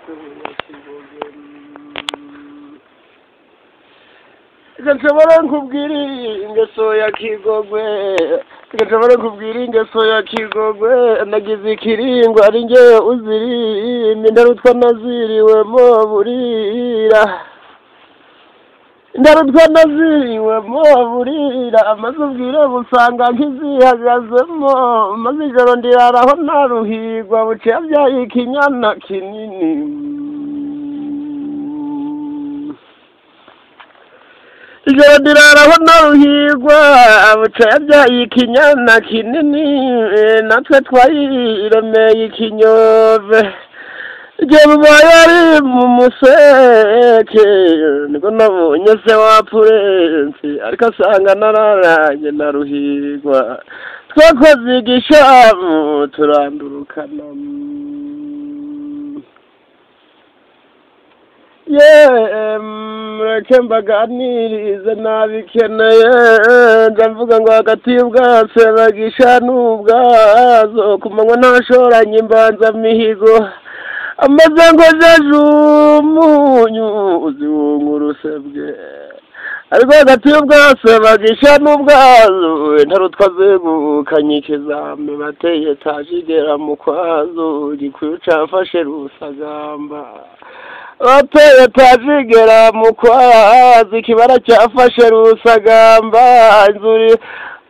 Ingeso ya Kigogwe. Nshobora nkubwira ingeso ya Kigogwe, nshobora nkubwira ingeso ya Kigogwe, nagize ikiringo ari nge uzirima, indarutwa naziriwemo burira, indarutwa naziriwemo burira, maze ubwire busanga nk'izihagazemo, maze ijoro ndiraraho naruhigwa, buciye abyaye ikinyana kinini. Ijoro ndiraraho naruhigwa, buciye abyaye ikinyana kinini, natwe twayiremeye ikinyove. Igihe bubaye ari mu museke, niko nabonye se wa Purensi, ariko asanga nararanye na Ruhigwa, twakoze igishamu turandurukana. Ye mureke mbaganirize nabikeneye, ndavuga ngo hagati y'ubwase bagisha n'ubwazo, ku manywa ntashoranye imbanzamihigo, amaze ngo jeje umunyu uziwunga urusebwe, ariko hagati y'ubwase bagisha n'ubwazo, intarutwa zegukanye ikizami, bateye tajigera mu kwazo, gikuyu camfashe Rusagamba, bateye tajigera mu kwazo, ikibara cyafashe Rusagamba, inzuri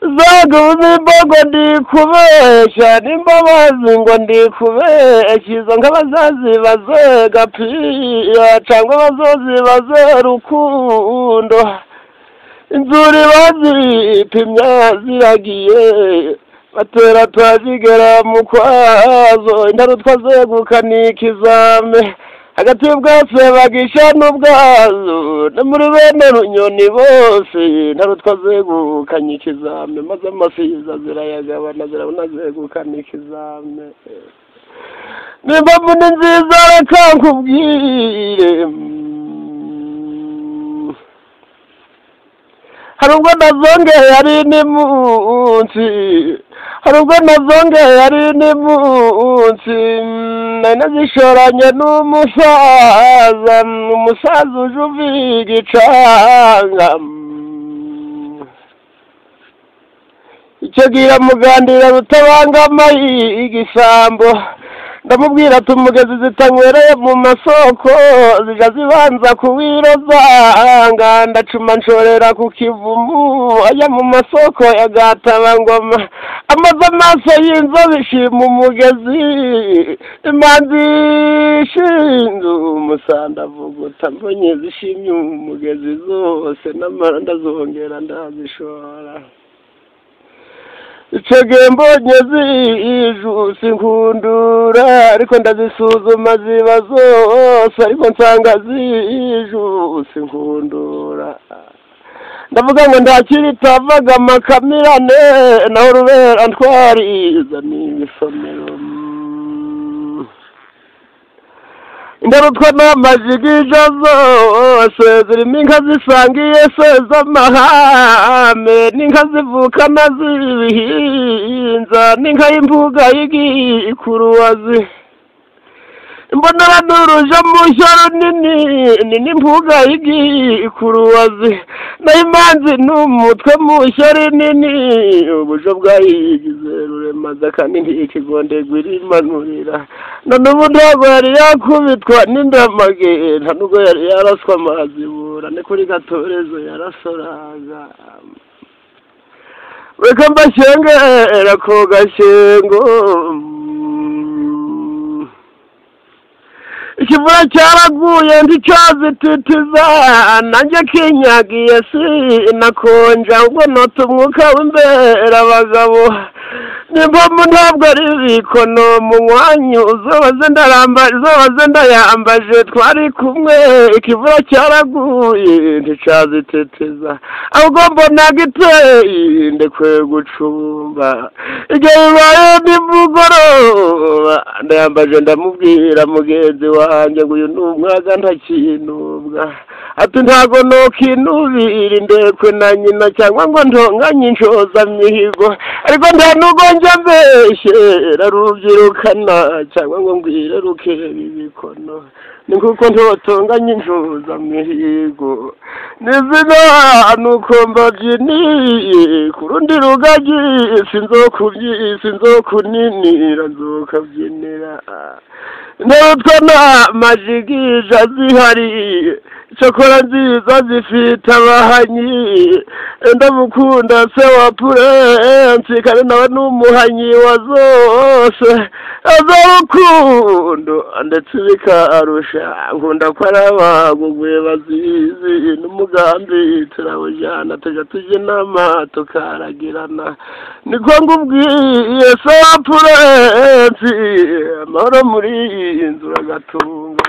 zaguze imbogo ndikubeshya, n'imbabazi ngo ndikubeshya, izo nk'abazazibaze gapira, cyangwa bazozibaze Rukundo, inzuri bazipimya ziragiye, batera tajigera mu kwazo, indarutwa zegukana ikizame, hagati y'ubwase bagisha n'ubwazo, no muri bene Runyoni bose, intarutwa zegukanye ikizame, maze amasiza zirayagabana, zirabona zegukana ikizame. Nimba mbona nziza reka nkubwire, hari ubwo nazongeye ari nimunsi, hari ubwo nazongeye ari nimunsi, nari nazishoranye n'umusaza, umusaza uje uviga icanga, icyo gihe mugandira rutabangama igisambo, ndamubwira ati umugezi zitanywereye mu masoko, zija zibanza kuwirozanga, ndacuma nshorera ku kivumu, ajya mu masoko ya Gatabangoma, amaze amaso y'inzobe ishima umugezi, imanzi ishinze umusanda avuguta, mbonye zishimye umugezi zose, n'amara ndazongera ndazishora. Icyo gihe mbonye zijuse inkundura, ariko ndazisuzuma ziba zose, ariko nsanga zijuse inkundura, ndavuga ngo ntakiri tavaga amakamirane, naho rubera ntwariza n'ibisomero. Indarutwa n'amajigija zose, zirimo inka zisangiye se z'amahame, n'inka zivukana z'ibihinza, n'inka y'imbuga y'igikuruwazi, imbonera n'uruja mushya runini, ni n'imbuga y'igikuruwazi, nayo imanzi n'umutwe mushya rinini, ubujo bwayigize ruremaza kandi ntikigondegwa irimanurira, none ubu ntabwo yari yakubitwa n'indamage, nta nubwo yari yaraswa amazibura, ni kuri gatorezo yarasoraga. Reka mbashengera ko gashengo, ikivura cyaraguye nticyazititiza, nanjye kinyagiye sinakonja, ubwo nota umwuka w'imbere abagabo, nimba ntabwo ari ibikono mu mwanyu, uzobaze ndayambaje twari kumwe, ikivura cyaraguye nticyazititiza, ahubwo mbona giteye ndekwe gucumba, igihe bibaye nimugoroba, ndayambaje ndamubwira mugenzi wanjye ngo uyu ni umwaga ntakinubwa, Ati ntago nokinubira indekwe na nyina cyangwa ngo ntonganye inshoza mihigo, ariko nta nubwo njya mbeshyera rubyirukana cyangwa ngo ngwire rukeba ibikono, ni kuko ntotonganye inshoza mihigo. Nizina nuko mbabyiniye ku rundi rugagi, sinzokuninira nzokabyinira. Ntarutwa na majigija zihari, cyokora nziza zifite abahanyi. Ndamukunda se wa Purensi, kandi nawe n'umuhanyi wa zose azarukundo ndetse bikarusha. Nkunda ko ari abagugwe bazizi n'umugambi turawujyana, tujya tujya inama tukaragirana. Niko ngubwiye se wa Purensi, amahoro muri iyi nzu uragatunga.